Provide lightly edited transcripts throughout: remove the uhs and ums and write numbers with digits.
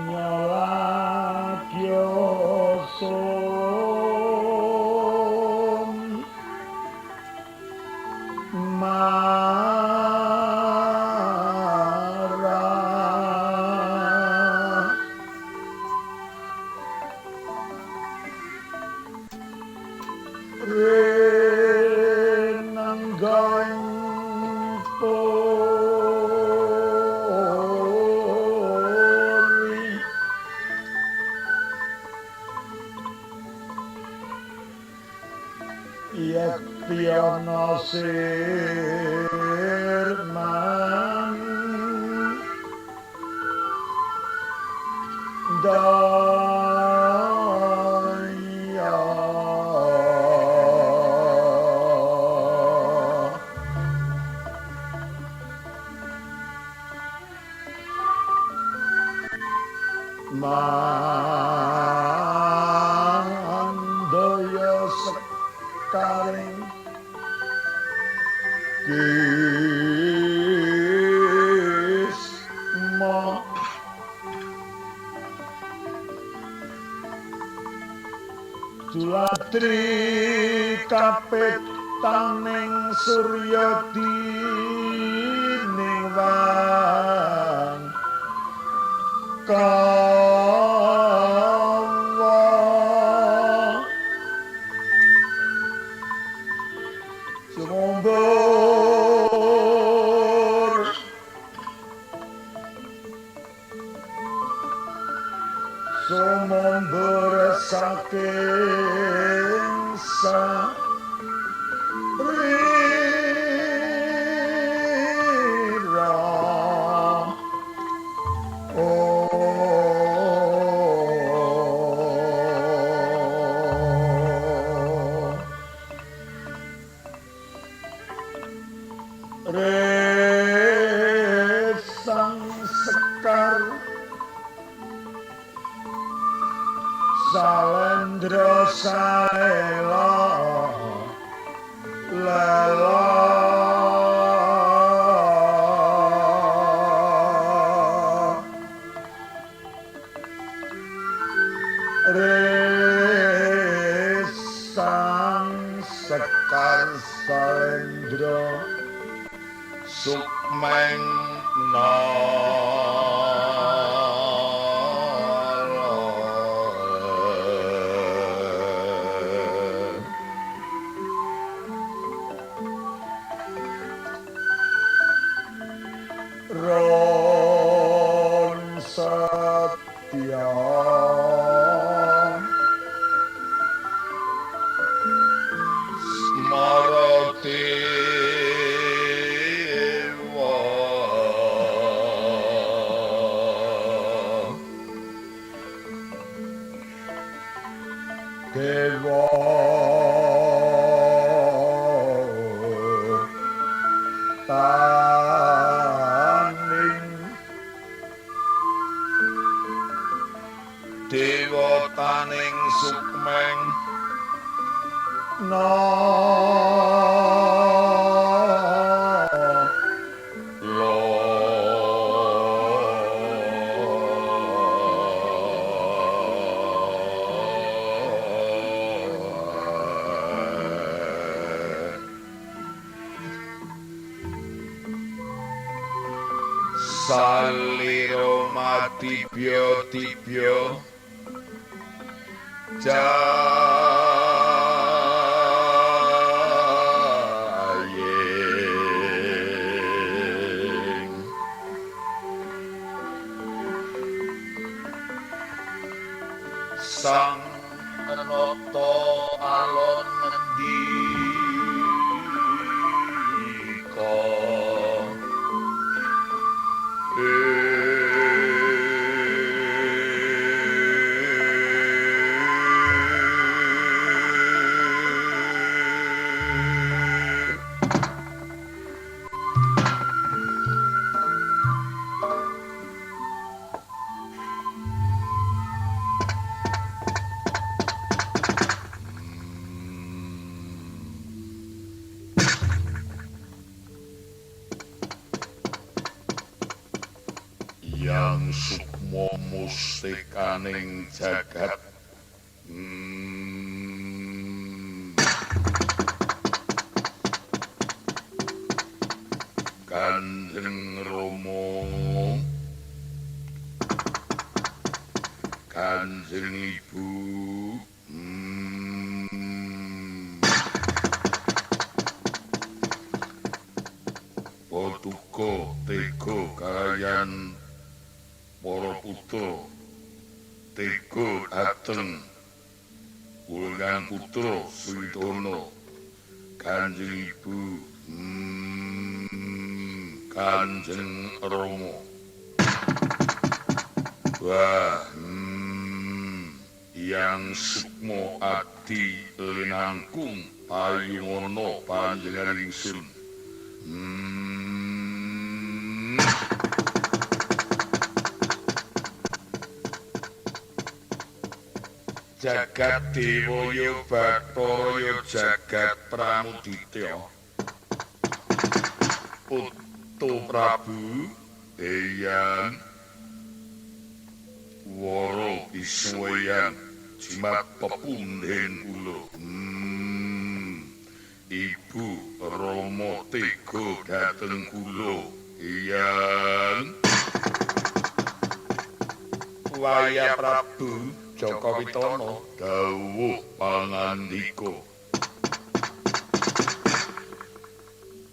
Nyolagya mara renanggang pori yekti ana sirman daya mandaya sekaring kisma Tulatri kapetaning surya dining wang kawa sumembur sumembur saking sarira. Oh, resang sekar salendra saela lela resang sekar salendra sukmeng ron satya smara dewa dewa taning dewa taning sukmeng na lo saliro matibya tibya jayeng sang nata alon ngendika. Yang sukma mustikaning jagat. Kanjeng Rama, Kanjeng Ibu, Patuko tega kalayan para putra, tega dhateng kula putra Suwitono. Kanjeng Ibu, Kanjeng Rama. Wah, Yang sukma adi linangkung payungono panjenengan ingsun. Jagat Dewa ya Bathara ya jagat Pramuditya. Putu Prabu Eyang Wara Iswayang jimat pepundhen kula. Ibu Rama tega dhateng kula. Eyang Waya Prabu Jaka Witana dawuh pangandika.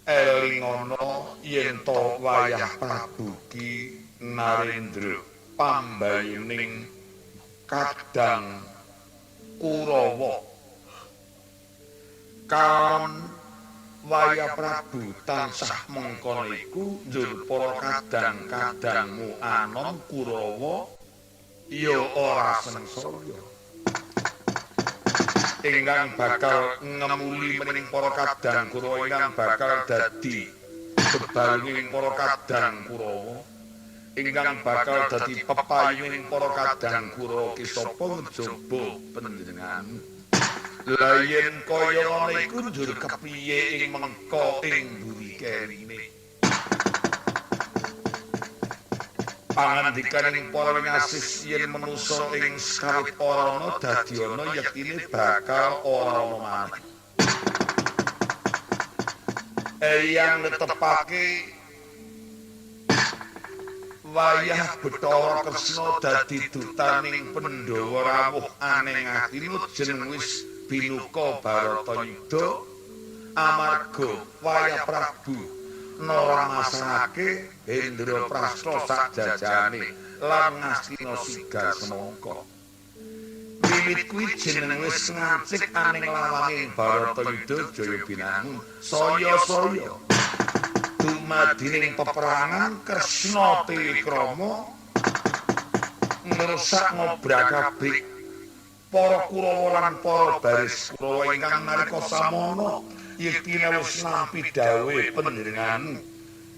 Elingono yen to wayah Prabu Ki Narendra pambayuning kadang Kurawa. Kaon wayah Prabu tansah mengkono iku njur para kadang-kadangmu anom Kurawa ya ora sengsaya. Ingkang bakal ngemuli mening para kadang Kurawa ingkang bakal dadi bebaluning para kadang Kurawa, ingkang bakal dadi pepayuning para kadang Kurawa ki sapa njaba panjenengan. Lah yen kaya ngono iku njur kepiye ing mengko ing mburi kerine? Pangandikaning para wingasis yen manusa ing sakawit ora ana dadi ana yektine bakal ora ana maneh. Eyang netepake wayah Bathara Kresna dadi dutaning Pandhawa rawuh aneng Astina jeneng wis binuka Baratayuda amarga wayah Prabu Naramasake Hendraprasta sakjajane lan Ngastina siga semangka. Wiwit kuwi jeneng wis ngancik aning lawange Baratayuda Jaya Binangun saya-saya. Dumadining peperangan Kresna Tilikrama ngrusak ngobrak-abrik para Kurawa lan para baris Kurawa ingkang nalika samana yektine wis nampi dawuhe panjenenganmu.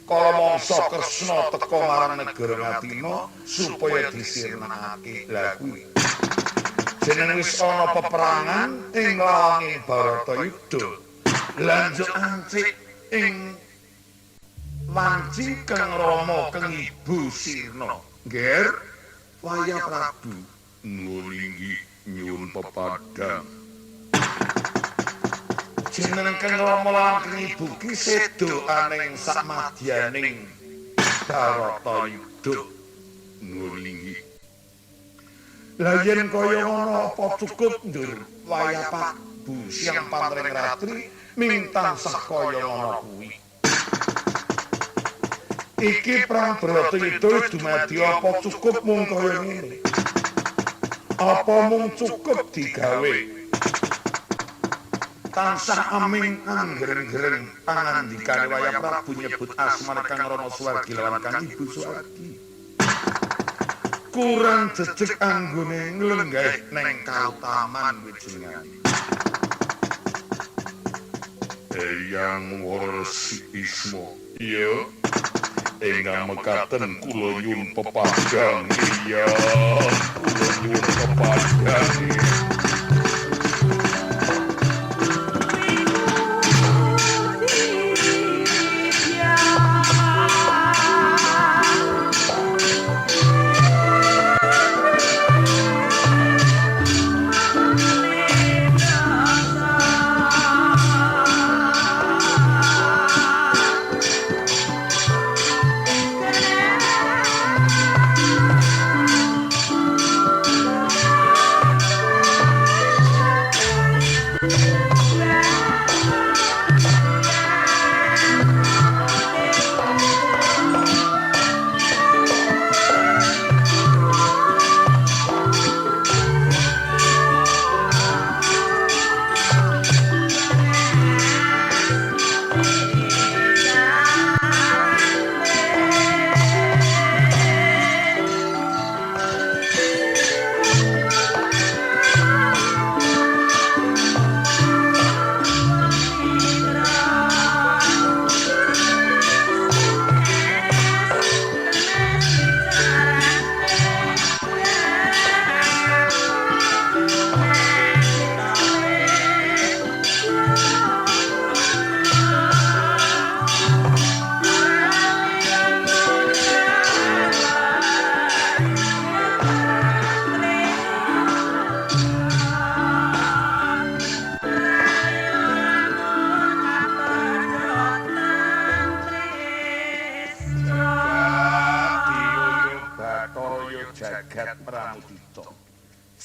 Kala mangsa Kresna teka marang negara Ngastina supaya disirnakake. Lah kuwi jeneng wis ana peperangan ing lawange Baratayuda. Lanjut ancik ing wanci Kang Rama kang Ibu Sirna. Ngger wayah Prabu nuwun inggih nyuwun pepadang. Jeneng Kang Rama lan Kang Ibu ki sedo aning samadyaning Baratayuda. Nuwun inggih. Lah yen kaya ngono apa cukup ndur wayah Prabu siang pantring ratri ming tansah kaya ngono kuwi. Iki perang Baratayuda dumadi apa cukup mung kaya ngene? Apa mung cukup digawe tansah aming anggreng-greng pangandikane wayah Prabu nyebut asmane Kang Rama Suwargi lawan Kang Ibu Suwargi. Kurang jejeg anggone nglenggaih neng kautaman wijenengane. Eyang Warsi Isma, iya. Ingkang mekaten kula nyuwun pepadang. Iya, kula nyuwun pepadang.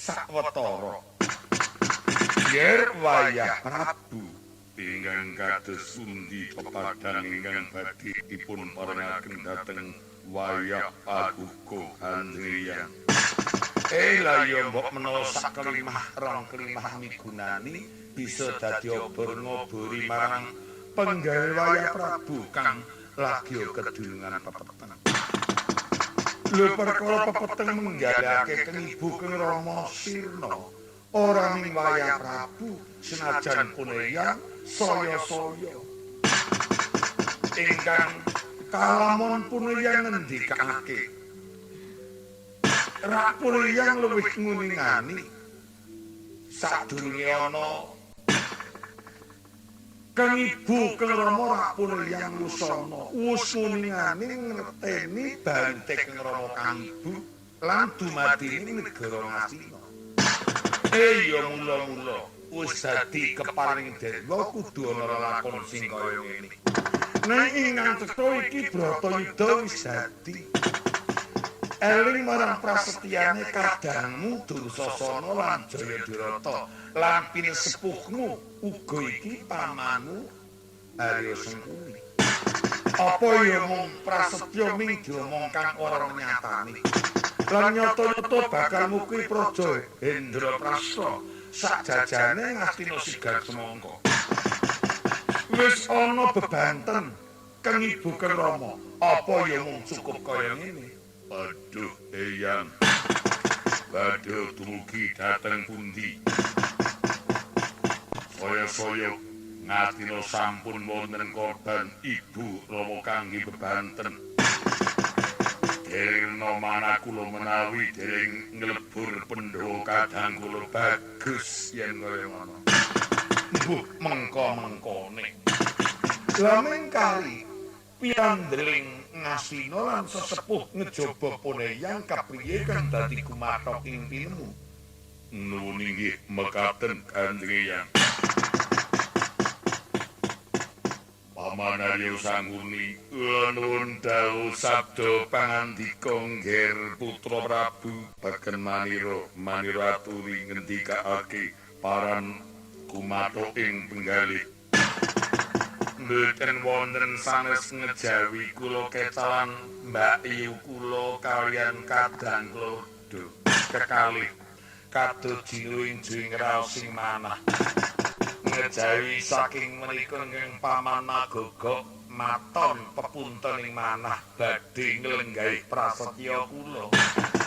Sawetara yer wayah Prabu ingkang kados pundi pepadang ingkang badhe dipun paringaken dhateng wayah paduka Kanjeng. Lah ya mbok menawa sak kelimah rong kelimah migunani bisa dadi obor ngobori marang penggawe wayah Prabu kang lagi kedulungan pepeteng. Lho perkara pepeteng menggalake keng ibu keng Rama Sirna ora ming wayah Prabu senajan puneyang saya-saya ingkang kalamon puneyang ngendikake rak puneyang luwih nguningani sadurunge ana kang ibu kang Rama rak puneyang lusana wis nguningani ngerteni bante kang Rama kang ibu lan dumadine negara Ngastina. Ya mula-mula wis dadi keparing dewa kudu ana lakon sing kaya ngene. Nek ingkang cetha iki Bratayuda wis dadi eling marang prasetyane kadangmu Dursasana lan Jayadrata lan pinesepuhmu uga iki pamanmu Arya Sengkuni. Apa ya mung prasetya ming diomong kang ora nyatane. Lan nyata-nyata bakal muki praja Hendraprasta sakjajane Ngastina Sigar Semangka. Wis ana bebanten kang ibu kang Rama, apa ya mung cukup kaya ngene? Aduh eyang, badhe dumugi dhateng pundi? Saya-saya Ngastina sampun wonten korban ibu Rama kangge bebanten. Dereng manah kula menawi dereng nglebur Pandhawa kadang kula bagus yen kaya ngono. Mbuh mengko-mengkone. Lah ming kali piandeling Ngastina lan sesepuh ngejaba puneyang kepriye kang dadi gumathok ing pinemu. Nuwun inggih mekaten Kanjeng Eyang. Paman Arya Sangkuni nuwun dawuh sabda pangandika ngger putra Prabu bagen manira manira aturi ngendikake paran gumathok ing penggalih. Mboten wonten sanes ngejawi kula kecalan Mbak Iyu kula kaliyan kadang kula kekalih kados jinuing juing raos sing manah. Ngejawi saking menika ingkang paman Magogok maton pepunten ing manah badhe nglenggahi prasetya kula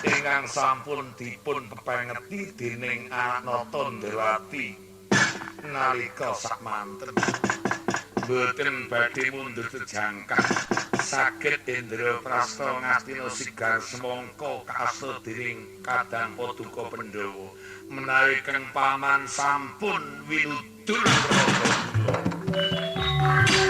ingkang sampun dipun pepengeti dening Anata Ndrawati nalika sakmanten. Mboten badhe mundur sejangkah saged Indraprasta Ngastina Sigar Semangka kaasta dening kadang paduka Pandhawa menawi kang paman sampun winudul raga kula. Raja.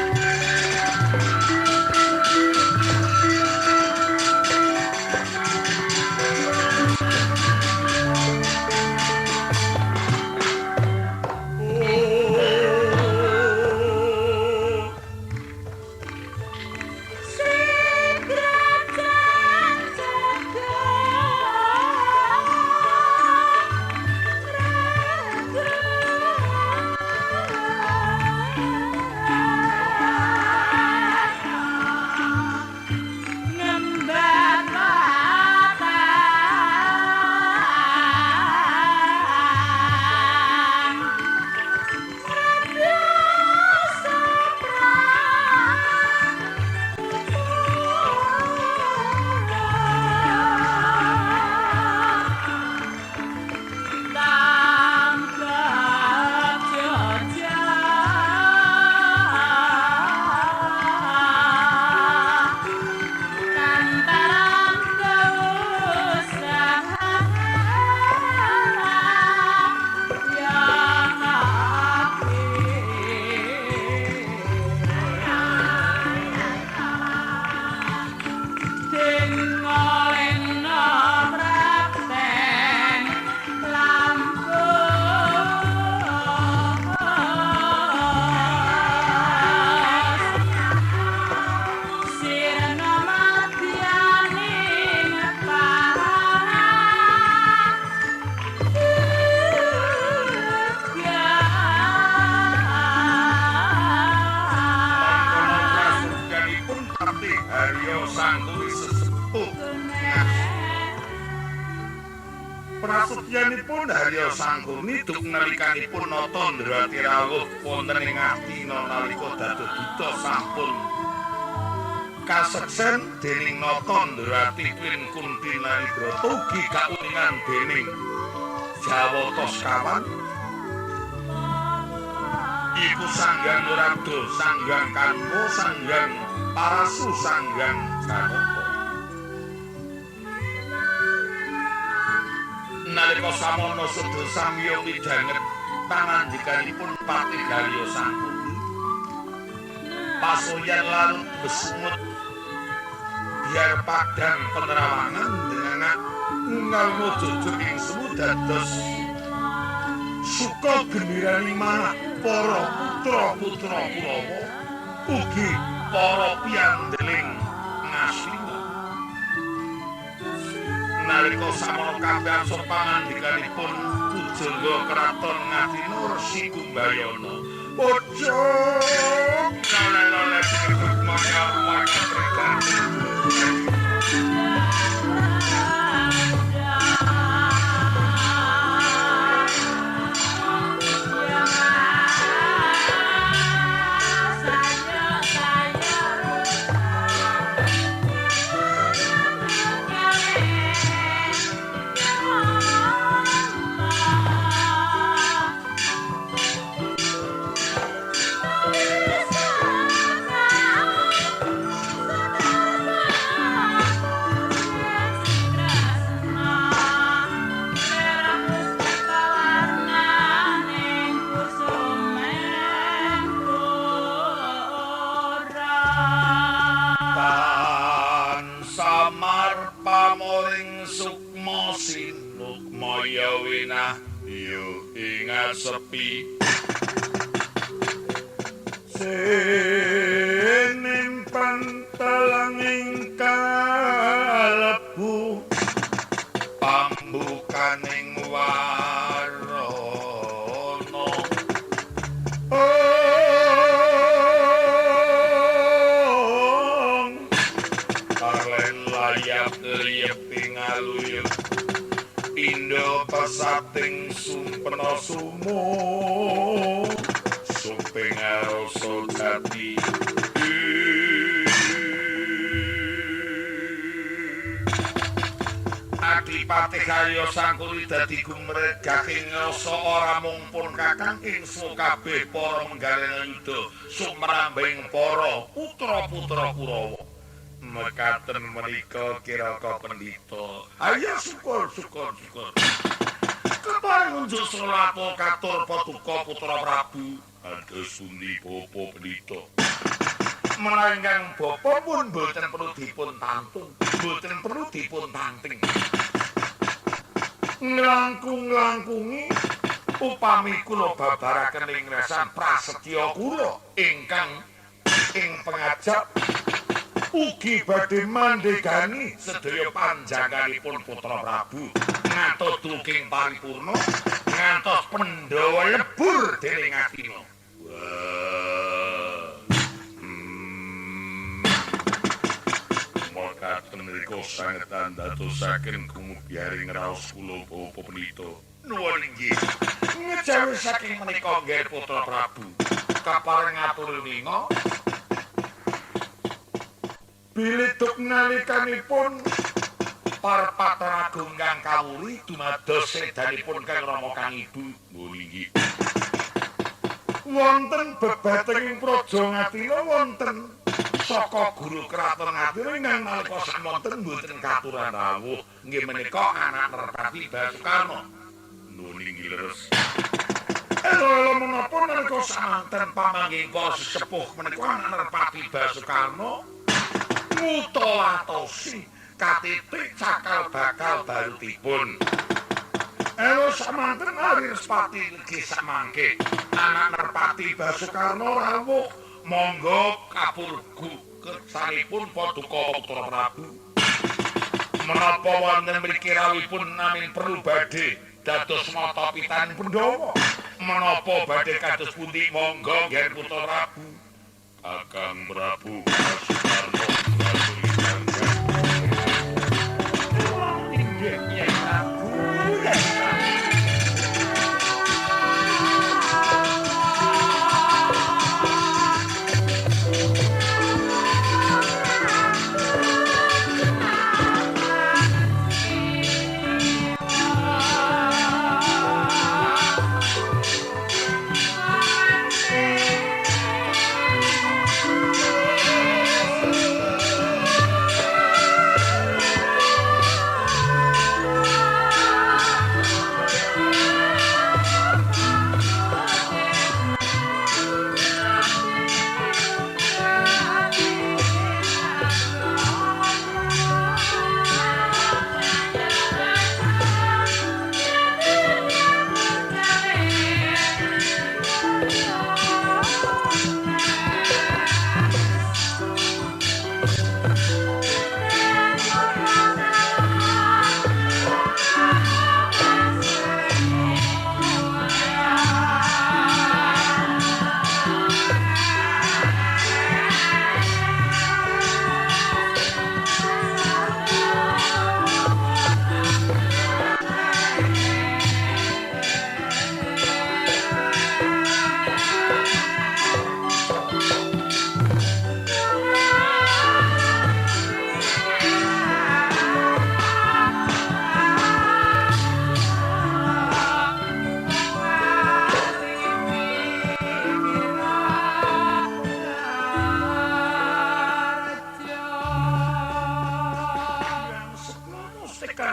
Harya Sangkuni sesepuh. Prasetyanipun Harya Sangkuni duk nalikanipun nata Ndrawati rawuh wonten ing Ngastina nalika dados duta sampun kaseksen dening Nata Ndrawati Twin Kunti Naibrata ugi kauningan dening Jawata Sekawan iku Sanghyang Nurada, Sanghyang Kanwa, Sanghyang Parasu, Sanghyang Janaka. Nalika samono sedha samya midhanget pangandikanipun Patih Harya Sangkuni, pasoyan larut besungut biar padang penerawangan dengan ngalmu jujur ing semu dados suka gembiraning manah para putra-putra Kurawa ugi para piyandeling Ngastina. Nalika samono kabeh angsur pangandikanipun pujangga kraton Ngastina Resi Kumbayana, pojok lole-lole disebut maya warga pribadi. Sepi sinimpan telanging kalebu pambukaning warana ong kalen layap liyep ing aluyep pindha pesating sumpena sumo suping rasa jati. Adipati Harya Sangkuni dadi gumregahing rasa ora mung pun kakang ing kabeh para menggaleng yuda sumrambing para putra-putra Kurawa. Mekaten menika kiraka pendhita. Ayo syukur syukur syukur. Kepareng unjuk selapo katur paduka putra Prabu. Aduh sundi bapa pendhita. Menawi ingkang bapa pun boten perlu dipun tantung, boten perlu dipun tanting. Nglangkung-nglangkungi upami kula babaraken ing lesan prasetya kula ingkang ing pengajap ugi badhe mandhegani sedaya panjangkanipun putra Prabu ngantos duking paripurna ngantos Pandhawa lebur dening Ngastina. Mekaten mriku sanget andadosaken gumubyaring raos kula bapa pendhita. Nuwun inggih. Ngejawi saking menika nggih putra Prabu kapareng ngatur ninga bilih duk nalikanipun parpatan agung kang kawuri dumados sedanipun Kang Rama Kang Ibu. Nuwun inggih. Wonten bebating praja Ngastina wonten saka guru kraton Ngastina ingkang nalika samonten mboten katuran rawuh nggih menika anak Nerpati Basukarna. Nuwun inggih leres. Elo menapa nalika samanten pamanggih para sesepuh menika anak Nerpati Basukarna ngutawatosi katitik cakal bakal barutipun. Elo samanten Ari Respati legi samangke anak Nerpati Basukarna rawuh monggo kapurgu kersanipun paduka putra Prabu. Menapa wonten mriki rawuhipun namin perlu badhe dados mata pitan Pandhawa? Menapa badhe kados pundi monggo nggih putra Prabu? Kakang Prabu Basukarna.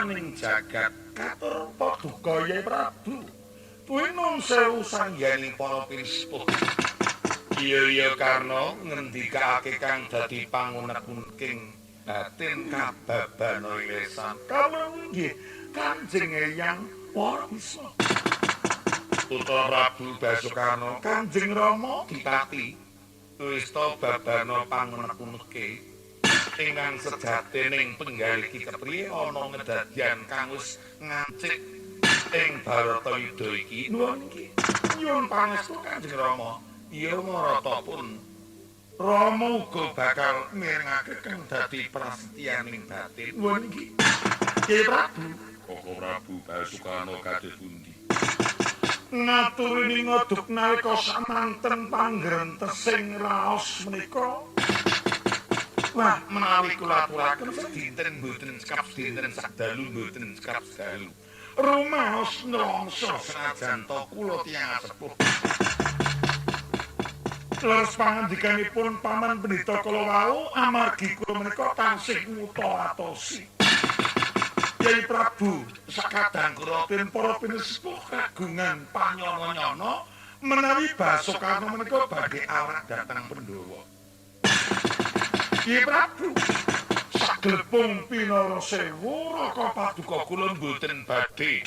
Kastaning jagat katur paduka Yai Prabu. Tuwin nun sewu sangyaning para pinisepuh. Iya Karna ngendikake kang dadi pangunek-uneking batin kababana lesan. Kawula nggih Kanjeng Eyang para Bisma. Putra Prabu Basukarna Kanjeng Rama Dipati wista babana pangunek-uneke ingkang sejatining penggalih iki kepriye ana ngedadian kang wis ngancik ing Baratayuda iki. Nuwun iki nyuwun pangestu Kanjeng Rama. Iya marata pun Rama uga bakal mirengake kang dadi prasetyaning batin. Nuwun iki Kyai Prabu. Koko Prabu Basukarna kados pundi? Ngaturi ngoduk nalika samanten panggrentesing raos menika. Wah, menawi kula aturaken sedinten mboten sekap sedinten sakdalu mboten sekap sedalu. Rumaos nrongso senajan ta kula tiyang sepuh. Leres pangandikanipun Paman Pendhita kala wau amargi kula menika tansih nguta-atosi. Kyai Prabu sakadang kula pin para pinesepuh kagungan panyono-nyono menawi Basukarna menika badhe arah dhateng Pandhawa. Kyai Prabu saglepung pinara sewu raka paduka kula mboten badhe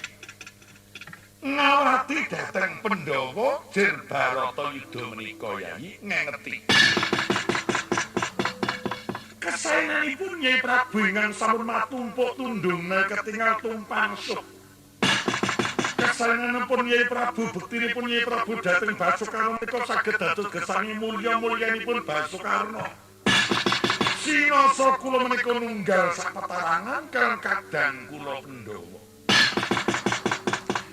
ngawati dhateng Pandhawa jir Baratayuda menika Yai ngengeti. Kesaenanipun Nyai Prabu ingkang sampun matumpuk tundhungne ketingal tumpang suh. Kesaenanipun Nyai Prabu bektinipun Nyai Prabu dhateng Basukarna menika saged dados gesangi mulya-mulyanipun Basukarna. Sinasa kula menika nunggal sapetarangan kang kadang kula Pandhawa.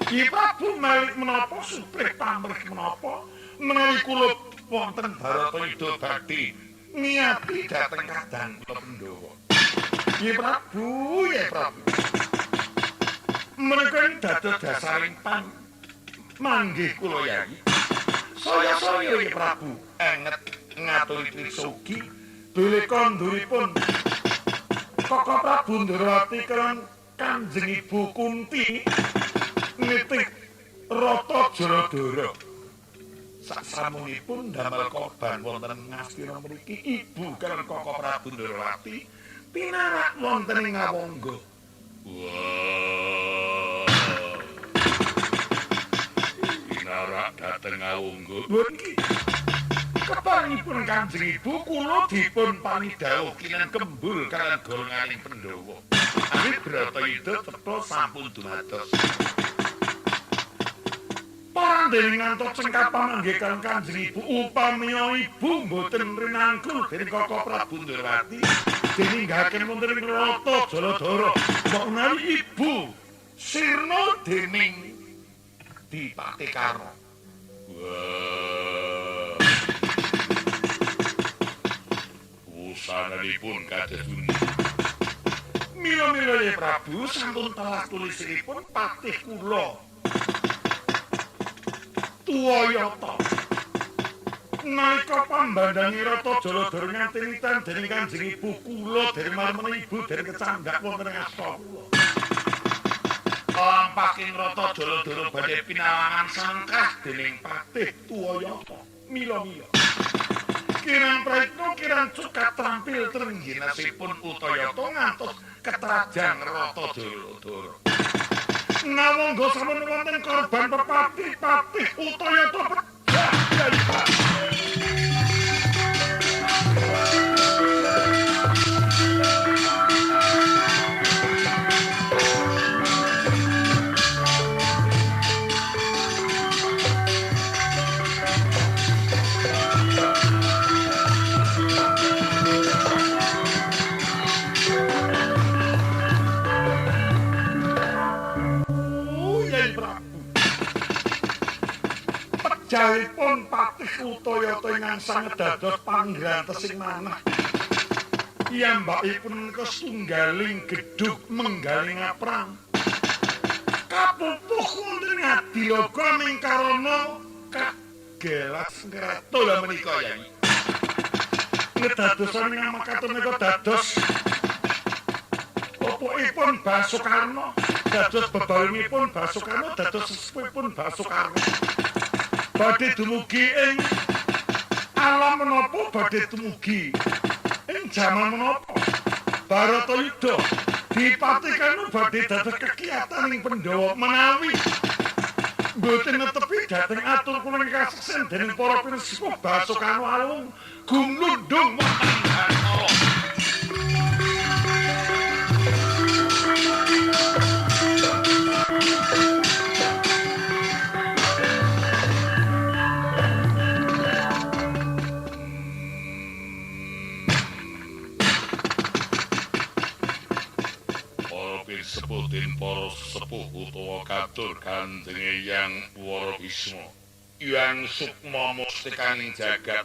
Kyai Prabu malik menapa suprih pamrih menapa menawi kula wonten Baratayuda badhe niati dhateng kadang kula Pandhawa. Kyai Prabu, Kyai Prabu. Menika ing dados dasaring pang manggih kula Yai. Saya-saya Kyai Prabu enget ngaturi trisugi bilih konduripun Koko Prabu Ndrawati kaliyan Kanjeng Ibu Kunti nitih Rata Jaladara. Saksamunipun damel korban wonten Ngastina mriki ibu kaliyan Koko Prabu Ndrawati pinarak wonten ing Ngawangga. Wah. Pinarak dhateng Ngawangga. Nuwun iki. Keparengipun Kanjeng Ibu kula dipun panidhawuh kinan kembul kaliyan golonganing Pandhawa. Awit Bratayuda cetha sampun dumados. Parang ngantos cengkap pamanggih kaliyan Kanjeng Ibu upamiya ibu mboten rinangkul dening Koko Prabu Ndrawati dininggahaken wonten ing Rata Jaladara. Mbok menawi ibu sirna dening Dipati Karna. Wah. Wusananipun kados pundi? Mila-mila Kyai Prabu sampun telah tulisipun patih kula Tuwayata. Nalika pambandangi Rata Jaladara nganti dening Kanjeng Ibu kula dereng marmene ibu dereng kecandhak wonten ing asta kula. Lampaking Rata Jaladara badhe pinalangan sangkah dening patih Tuwayata. Mila-mila kirang praitna kirang cukat trampil trengginasipun Utayata ngantos ketrajang Rata Jaladara. Ngawangga sampun wonten korban pepati-patih Utayata pejah Kyai Prabu. Pejahipun patih Utayata ingkang sanget dados panggrantesing manah. Piyambakipun menika setunggaling gedhug menggaling aprang. Kapupuh wonten Adilaga ming karana kagelas ngrato lha menika Yai. Ngedadosan ing makaten menika dados Pupukipun Basukarna, dados bebarenipun Basukarna, dados sesepuhipun Basukarna. Badhe dumugi ing alam menapa, badhe dumugi ing jaman menapa Baratayuda dipatikane badhe dados kegiatan ing Pandhawa menawi mboten netepi dhateng atur kula kaseksen dening para pinusepuh Basukarna alung gumlundung wonten Bathara. Sepuh den para sepuh utawa katur kanjenge Yang Wara Bisma Yang sukma mustikaning jagat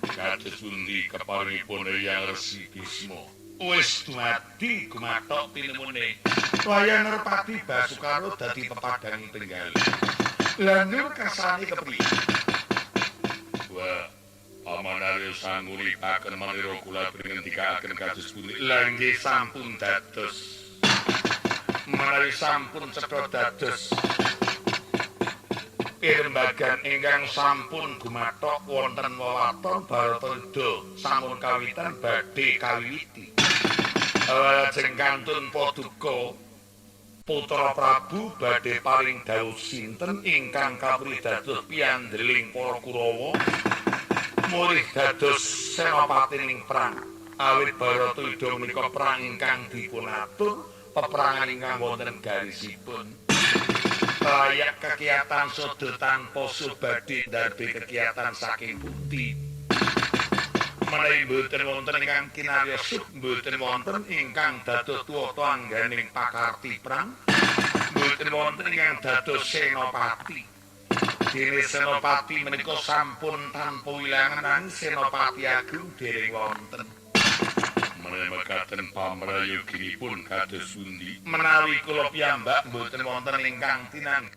kados pundi keparingipun Yang Resi Bisma wis dumadi gumathok tinemune wayah Nerpati Basukarna dadi pepadhanging tenggal. Lah nur kersane kepriye? Wah, Paman Arya sangunitaken manira kula ngendikaaken kados pundi? Lah nggih sampun dados. Menawi sampun cetha dados pirembagan ingkang sampun gumathok wonten wewaton Baratayuda sampun kawitan badhe kawiwiti. Lajeng kantun paduka Putra Prabu badhe paring dawuh sinten ingkang kapri dados piyandeling para Kurawa mulih dados senopati ning perang. Awit Baratayuda menika perang ingkang dipunatur, peperangan ingkang wonten garisipun. Layak kegiatan sada tanpa subadhe darbe kegiatan saking pundi. Menawi mboten wonten ingkang kinarya sub, mboten wonten ingkang dados tuwata angganing pakarti perang, mboten wonten ingkang dados senopati. Dene senopati menika sampun tanpa wilangan nanging senopati agung dereng wonten. Menawi mekaten pamrayoginipun kados pundi? Menawi kula piyambak mboten wonten ingkang tinang